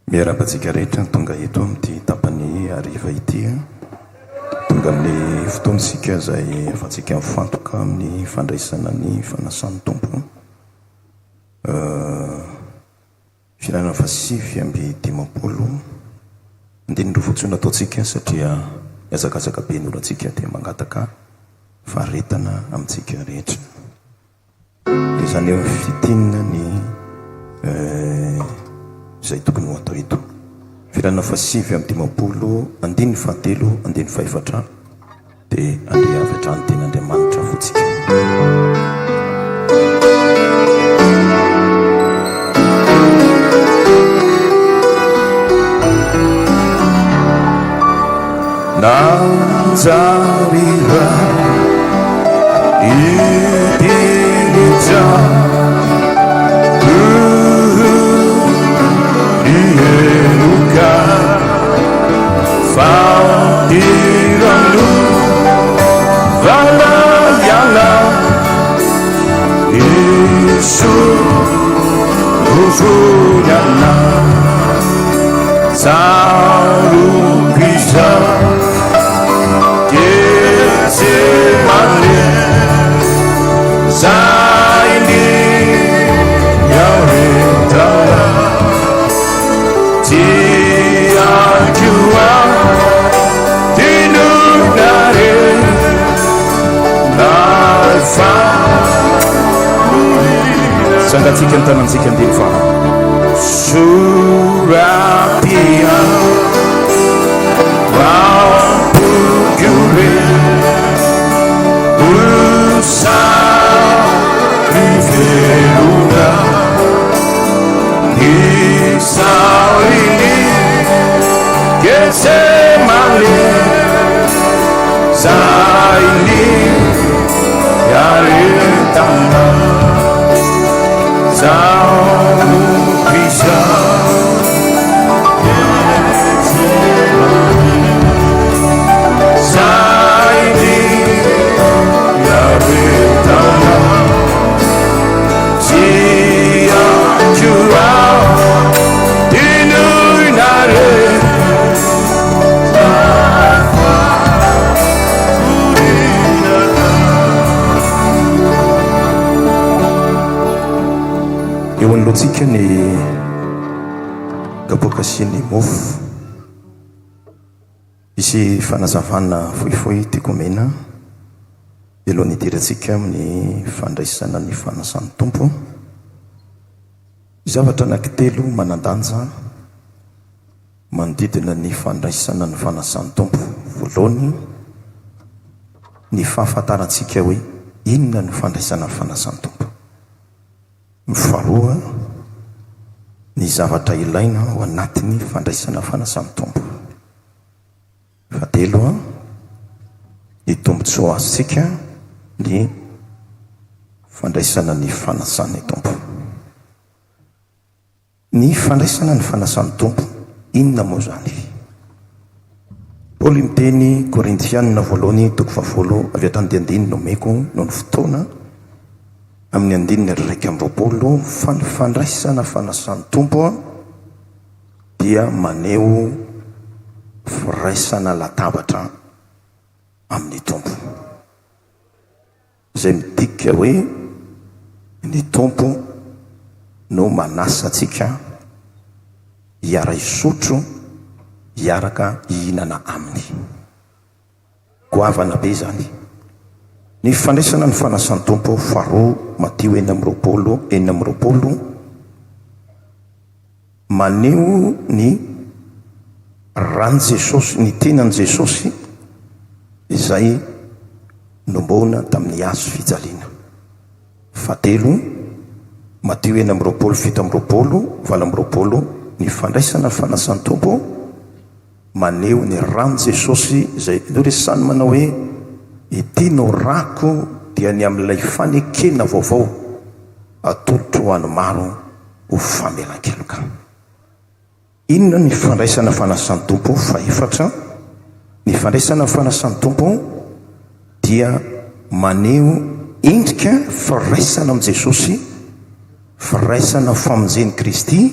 Miarahaba antsika rehetra tonga eto amin'ity tapany hariva ity. Tonga amin'ny fotoana isika izay ahafahantsika mifantoka amin'ny fandraisana ny fanasan'ny Tompo. Fihinanana fahasivy 59. Andininy roa fotsiny no ataontsika satria mihazakazaka be ny olantsika dia mangataka faharetana amintsika rehetra. Dia izany hoe fintinina ny izay tokony ho atao eto. Fihinanana faha-59, andininy fahatelo, andininy fahefatra, dia andeha avy hatrany tenin'Andriamanitra avotsika. Nanjary Sangatsika ny tanantsika andeha farany. Sorapia Eo anoloantsika ny kapoaka sy ny mofo. Misy fanazavana fohifohy tiako omena mialohan'ny hidirantsika amin'ny fandraisana ny fanasan'ny Tompo. Zavatra anankitelo manan-danja manodidina ny fandraisana ny fanasan'ny Tompo. Voalohany, ny fahafantarantsika hoe inona no fandraisana ny fanasan'ny Tompo. Ny faharoa, ny zavatra ilaina ao anatin'ny fandraisana fanasan'ny Tompo. Fahatelo, ny tombontsoa azontsika ny fandraisana ny fanasan'ny Tompo. Ny fandraisana ny fanasan'ny Tompo, inona moa izany? Paoly miteny Korintiana voalohany toko fahafolo avy hatrany dia andininy nomeko noho ny fotoana amin'ny andininy 21 fa ny fandraisana fanasan'ny Tompo dia maneho firaisana latabatra amin'ny Tompo. Izay midika hoe ny Tompo no manasa antsika hiara-hisotro, hiaraka hihinana Aminy. Goavana be izany. Ny fandraisana ny fanasan'ny Tompo faharoa, Matio 26, 26, maneho ny ran'i Jesosy, ny tenan'i Jesosy izay nomboana tamin'ny hazo fijaliana. Fahatelo, Matio 26, 27, 28, ny fandraisana fanasan'ny Tompo maneho ny ran'i Jesosy izay noresahany manao hoe, Ity no rako dia ny amin'ilay fanekena vaovao atolotro ho an'ny maro ho famelan-keloka. Inona ny fandraisana fanasan'ny Tompo fahefatra? Ny fandraisana fanasan'ny Tompo dia maneho endrika firaisana amin'i Jesosy, firaisana famonjen'i Kristy.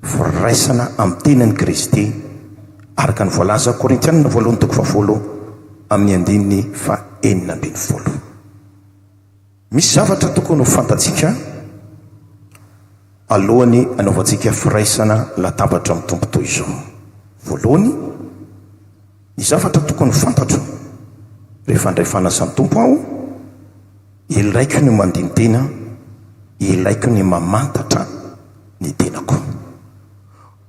Firaisana amin'ny tenan'i Kristy, araka ny voalaza Korintianina voalohany toko fahafolo amin'ny andininy faha-16. Misy zavatra tokony ho fantatsika alohan'ny hanaovantsika firaisana latabatra amin'ny Tompo toy izao. Voalohany, ny zavatra tokony ho fantatro rehefa handray fanasan'ny Tompo aho, ilaiko ny mandini-tena, ilaiko ny mamantatra ny tenako.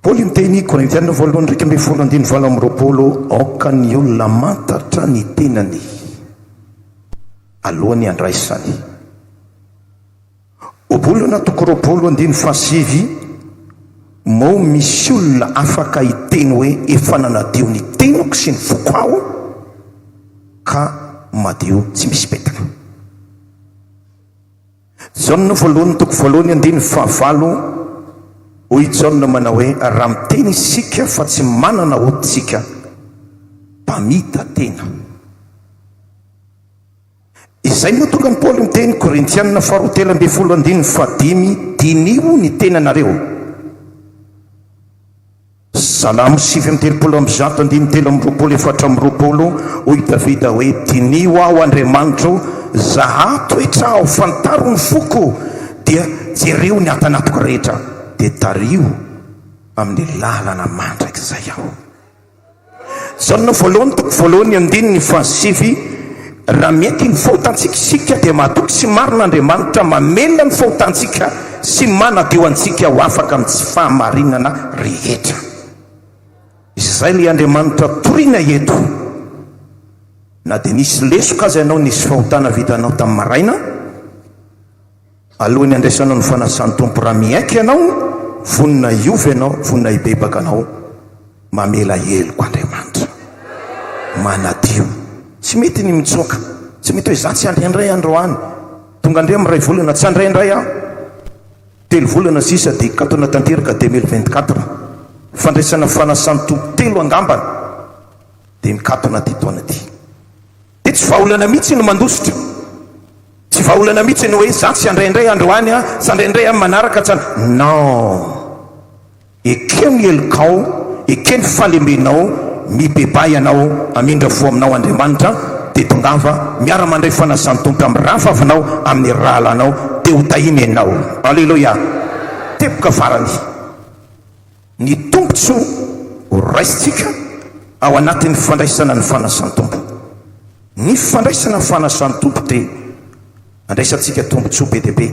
Paoly niteny, Korintiana voalohany 11 andininy 28, Aoka ny olona hamantatra ny tenany alohan'ny handraisany. Ohabolana toko 20 andininy fahasivy, Moa misy olona afaka hiteny hoe efa nanadio ny tenako sy ny foko aho ka madio tsy misy pentina? Jaona voalohany toko voalohany andininy fahavalo, Hoy i Jaona manao hoe, Raha miteny isika fa tsy manana ota isika, mpamita-tena. Izay no mahatonga an'i Paoly miteny, Korintiana faharoa 13 andininy fahadimy, Diniho ny tenanareo. Salamo 139 andininy 23, 24, Hoy Davida hoe, Diniho aho, Andriamanitro, zahà toetra aho, fantaro ny foko, dia jereo ny ato anatiko rehetra, dia tariho amin'ny lalana mandrakizay aho. Jaona voalohany toko voalohany andininy fahasivy, Raha miaiky ny fahotantsika isika dia mahatoky sy marina Andriamanitra mamela ny fahotantsika sy manadio antsika ho afaka amin'ny tsy fahamarinana rehetra. Izay ilay Andriamanitra torina eto. Na dia nisy lesoka aza ianao, nisy fahotana vitanao tamin'ny maraina, Alohan'ny handraisanao ny fanasan'ny Tompo raha miaiky ianao, vonona hiova ianao, vonona hibebaka anao, mamela heloka Andriamanitra. Manadio. Tsy mety ny mitsoaka. Tsy mety hoe za tsy handray indray androany. Tonga indray amin'ny iray volana, tsy handray indray aho. Telo volana sisa dia hikatona tanteraka 2024. Fandraisana fanasan'ny Tompo telo angambany dia mikatona ity taona ity. Dia tsy vahaolana mihitsy ny mandositra. Tsy vahaolana mihitsy ny hoe za tsy handray indray androany an, tsy handray indray amin'ny manaraka tsy han. Non! Ekeo ny helokao, ekeo ny fahalemenao, mibebaha ianao, hamindra fo aminao Andriamanitra, dia tongava miara-mandray fanasan'ny Tompo amin'ny rahavavinao, amin'ny rahalanao, dia ho tahiana ianao. Aleloia! Teboka farany. Ny tombontsoa ho raisintsika ao anatin'ny fandraisana ny fanasan'ny Tompo. Ny fandraisana ny fanasan'ny Tompo dia andraisantsika tombontsoa be dia be.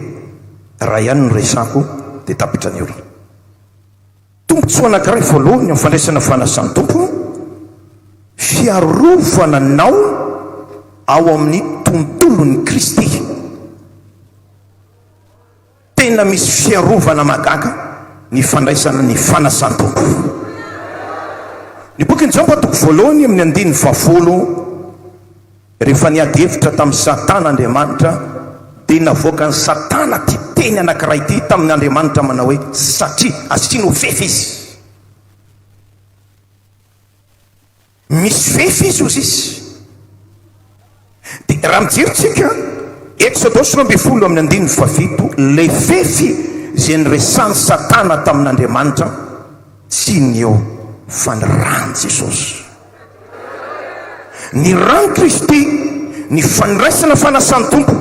Raha ihany no resako dia tapitra ny olana. Tombontsoa anankiray voalohany amin'ny fandraisana fanasan'ny Tompo, fiarovana anao ao amin'ny tontolon'i Kristy. Tena misy fiarovana mahagaga ny fandraisana ny fanasan'ny Tompo. Ny bokin'i Joba toko voalohany amin'ny andininy fahafolo, rehefa niady hevitra tamin'i Satana Andriamanitra, dia navoakan'i Satana ity teny anankiray ity tamin'Andriamanitra manao hoe, Satria asianao fefy izy. Misy fefy izy hozy izy. Dia raha mijery tsika, Eksodosy 12 amin'ny andininy fahafito, ilay fefy izay niresahan'i Satana tamin'Andriamanitra, tsy ny eo fa ny ran'i Jesosy. Ny ran'i Kristy, ny fandraisana fanasan'ny Tompo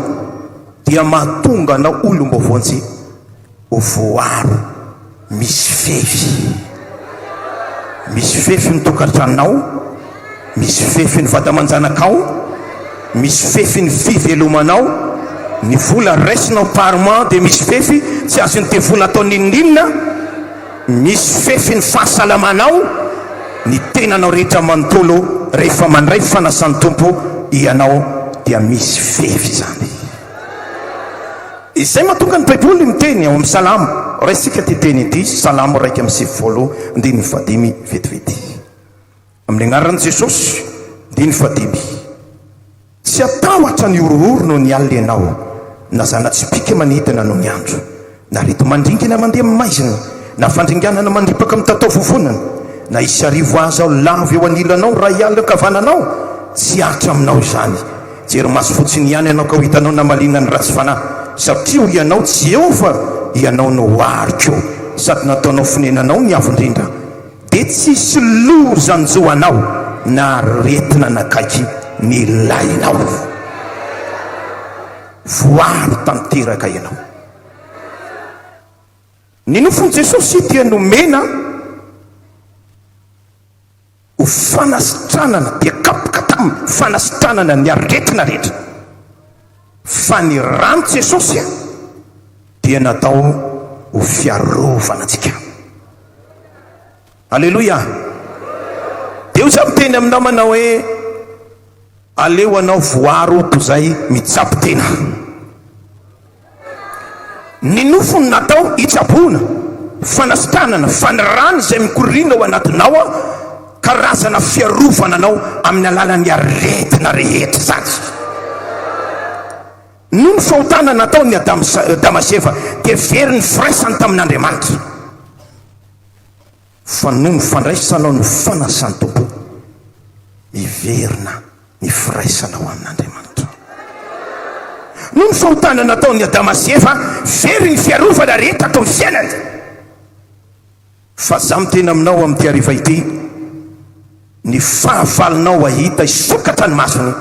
dia mahatonga anao olom-boavonjy. Ho voaro misy fefy. Misy fefy ny tokantranonao, misy fefy ny vady aman-janakao, misy fefy ny fivelomanao, ny vola raisinao par mois dia misy fefy, tsy azon'ny devoly atao n'inon'inona, misy fefy ny fahasalamanao, ny tenanao rehetra manontolo rehefa mandray fanasan'ny Tompo ianao dia misy fefy izany. Izay mahatonga ny Baiboly miteny ao amin'ny Salamo, raisintsika ity teny ity, Salamo 91, andininy fahadimy, vetivety. Amin'ny anaran'i Jesosy, andininy fahadimy. Tsy hatahotra ny horohoro noho ny alina ianao, na zana-tsipìka manidina noho ny andro, na areti-mandringana mandeha amin'ny maizina, na fandringanana mandripaka mitatao vovonana, na hisy arivo aza ho lavo eo anilanao, iray alina ankavananao, tsy hihatra aminao izany. Jery maso fotsiny ihany ianao ka ho hitanao namaliana ny ratsy fanahy, satria ho ianao tsy eo fa ianao no ho ariko. sady nataonao fonenanao ny Avo Indrindra, dia tsy hisy loza hanjo anao na aretina hanakaiky ny lainao. Voaro tanteraka ianao. Ny nofon'i Jesosy dia nomena ho fanasitranana, dia kapoka tamin'ny fanasitranana ny aretina rehetra. Fa ny ran'i Jesosy dia natao ho fiarovana antsika. Aleloia! Dia hoy izaho miteny aminao manao hoe, aleo anao voaro tozay mitsabo tena. Ny nofo no natao hitsaboana, fanasitranana, fa ny rano izay mikoriana ao anatinao karazana fiarovana anao amin'ny alalan'ny aretina rehetra izany. Noho ny fahotana nataon'i Adama sy Eva dia very ny firaisany tamin'Andriamanitra. Fa noho ny fandraisanao ny fanasan'ny Tompo, miverina ny firaisanao amin'Andriamanitra. Noho ny fahotana nataon'i Adama sy Eva, very ny fiarovana rehetra tao amin'ny fiainany. Fa za miteny aminao amin'ity hariva ity, ny fahavalonao hahita hisokatra ny masony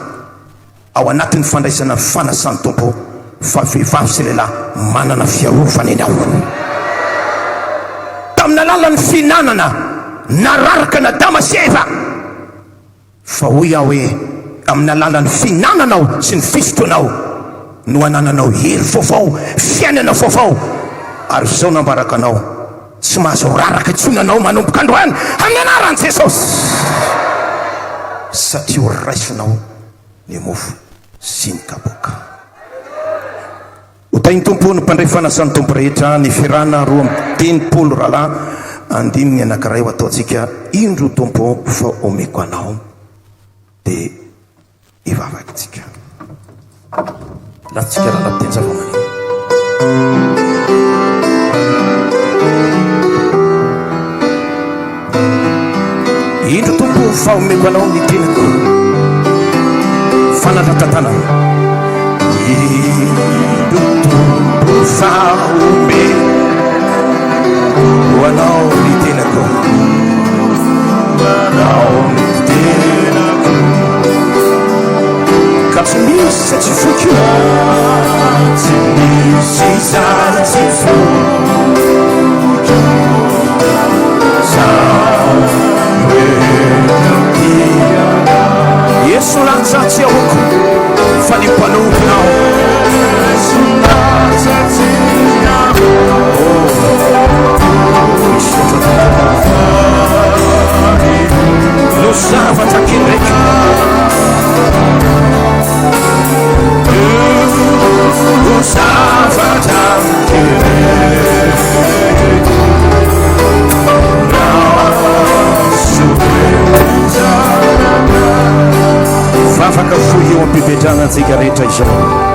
ao anatin'ny fandraisana ny fanasan'ny Tompo fa vehivavy sy lehilahy manana fiarovana ianao. Tamin'ny alalan'ny fihinanana nararaka an'Adama sy Eva. Fa hoy aho hoe, amin'ny alalan'ny fihinananao sy ny fisotroanao no hanananao hery vaovao, fiainana vaovao. Ary izao no ambarako anao, tsy mahazo raraka intsony ianao manomboka androany, amin'ny anaran'i Jesosy! Satria ho raisinao ny mofo sy ny kapoaka. Ho tahin'ny Tompo ny mpandray fanasan'ny Tompo rehetra, ny firana 62 rahalahy, andininy anankiray ho ataontsika, Indro Tompo fa omeko anao, dia hivavaka isika. Latsika rahalahy mpiteny zava-maneno. Indro Tompo fa omeko anao ny tenako. Fanandratan-tanana. Indro Tompo fa omeko anao ny tenako. Anao ny tenako. Ka tsy misy tsy foiko. Tsy misy izany tsy foiko. Yesu latsa tsy ahoako fa ny mpanomponao. No zavatra kendreko. No zavatra kendreko. Vavaka fohy eo am-pipetrahana antsika rehetra izao.